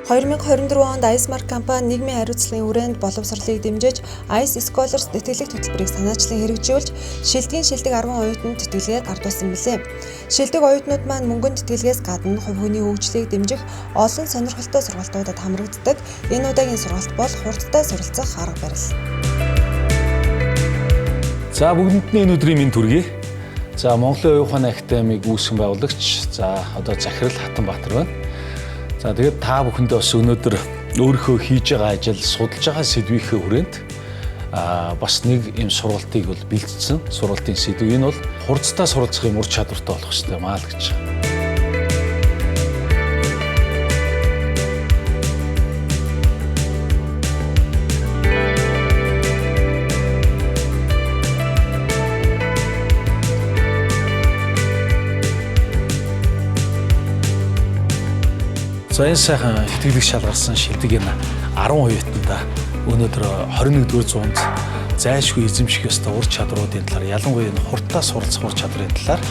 2024 онд IceMark компани нийгмийн хариуцлагын хүрээнд боловсролыг дэмжиж, Ice Scholars тэтгэлэг хөтөлбөрийг санаачлан хэрэгжүүлж, шилдгийн шилдэг 10 оюутанд тэтгэлгээр гардуулсан билээ. Шилдэг оюутнууд маань мөнгөн тэтгэлгээс гадна хувь хүний хөгжлийг дэмжих олон сонирхолтой сургалтуудад хамрагддаг. Энэ удаагийн сургалт бол хурдтай суралцах арга барил. За бүгдэнд нь энэ өдрийн мэнд хүргэе. За Монголын оюун ухааны академиг үүсгэн байгуулагч, за одоо захирал Хатанбаатар байна. За тэгээд та бүхэндээ бас өнөөдөр өөрийнхөө хийж байгаа ажил, судалж байгаа сэдвийнхээ хүрээнд бас нэг юм сургалтыг бол бэлдсэн. Сургалтын сэдв энэ бол хурцтай суралцах юм ур чадвартай болох хэрэгтэй юм аа л гэж. За энэ сайхан тэтгэлэг шалгарсан шилдэг энэ 10 оюутандаа өнөөдөр 21-р зуунд зайлшгүй эзэмших ёстой ур чадруудын талаар, ялангуяа энэ хурдтай суралцах ур чадрын талаар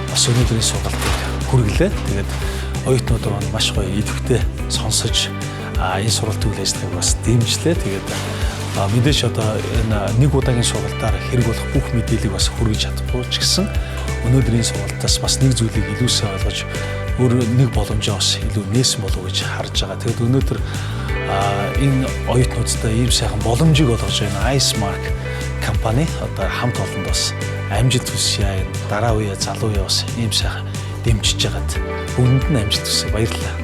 бас өнөөдрийн сургалтыг хүргэлээ. Тэгээд оюутнууд маань маш гоё идэвхтэй сонсож энэ сургалтын үйл ажиллагааг бас дэмжлээ. Тэгээд мэдээж одоо энэ нэг удаагийн сургалтаар хэрэг болох бүх мэдээллийг бас хүргэж чадахгүй ч гэсэн өнөөдрийн сургалтаас бас нэг зүйлийг илүү сайн ойлгож өөр нэг боломжоо бас илүү нээсэн болов уу гэж харж байгаа. Тэгээд өнөөдөр энэ оюутнуудтай ийм сайхан боломжийг олгож байгаа IceMark компани одоо хамт олонд бас амжилт хүсье. Энэ дараа үеэ залуу үеэ бас ийм сайхан дэмжиж байгаад бүгдэнд нь амжилт хүсье. Баярлалаа.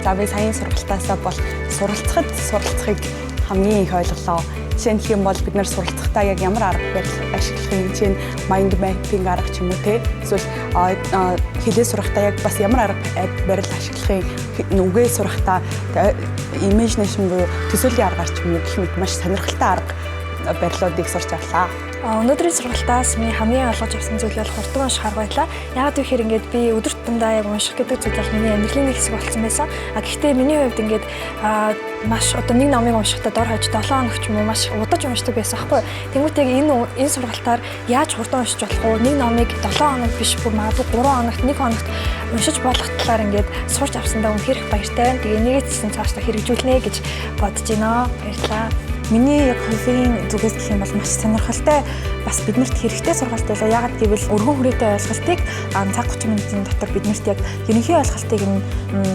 За би саяын сургалтаасаа бол суралцахад суралцахыг хамгийн их ойлголоо. Жишээ нь гэх юм бол бид нар суралцахдаа яг ямар арга барил ашиглах юм, жишээ нь mind mapping арга ч юм уу те. Эсвэл хэлээ сурахдаа яг бас ямар арга барил ашиглах юм, үгээ сурахдаа imagination буюу төсөөллийн аргаар ч юм уу гэх мэт маш сонирхолтой арга барилуудыг сурч авлаа. Өнөөдрийн сургалтаас миний хамгийн ойлгож авсан зүйл бол хурдан унших арга байлаа. Яагаад гэвэл ингээд би өдөр тутамдаа яг унших гэдэг зүйл бол миний амьдралын нэг хэсэг болсон байсан. Гэхдээ миний хувьд ингээд маш одоо нэг номыг уншихдаа дор хаяж 7 хоног ч юм уу маш удаж уншдаг байсан аахгүй. Тэнгүүт яг энэ сургалтаар яаж хурдан уншиж болох уу? Нэг номыг 7 хоног биш бүр магадгүй 3 хоногт, 1 хоногт уншиж болох талаар ингээд сурч авсандаа үнэхээр их баяртай байна. Тэгээ энийгээ ч гэсэн цаашдаа хэрэгжүүлнэ гэж бодож байна. Баярлалаа. Миний яг хувийн зүгээс гэх юм бол маш сонирхолтой бас биднэрт хэрэгтэй сургалт байлаа. Яагаад гэвэл өргөн хүрээтэй ойлголтыг цаг 30 минутын дотор биднэрт яг ерөнхий ойлголтыг нь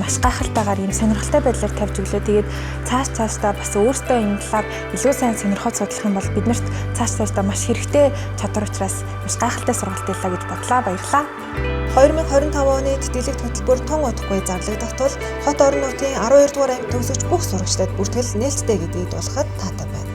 маш гайхалтайгаар ийм сонирхолтой байдлаар тавьж өглөө. Тэгээд цаашдаа бас өөртөө энэ талаар илүү сайн сонирхоод судлах юм бол биднэрт цаашдаа маш хэрэгтэй чадвар учраас маш гайхалтай сургалт байлаа гэж бодлоо. Баярлалаа. 2025 оны тэтгэлэгт хөтөлбөр тун удахгүй зарлагдах тул хот орон нутгийн 12 дугаар анги төгсөгч бүх сурагчдад бүртгэл нээлттэй гэдгийг дуулахад таатай байна.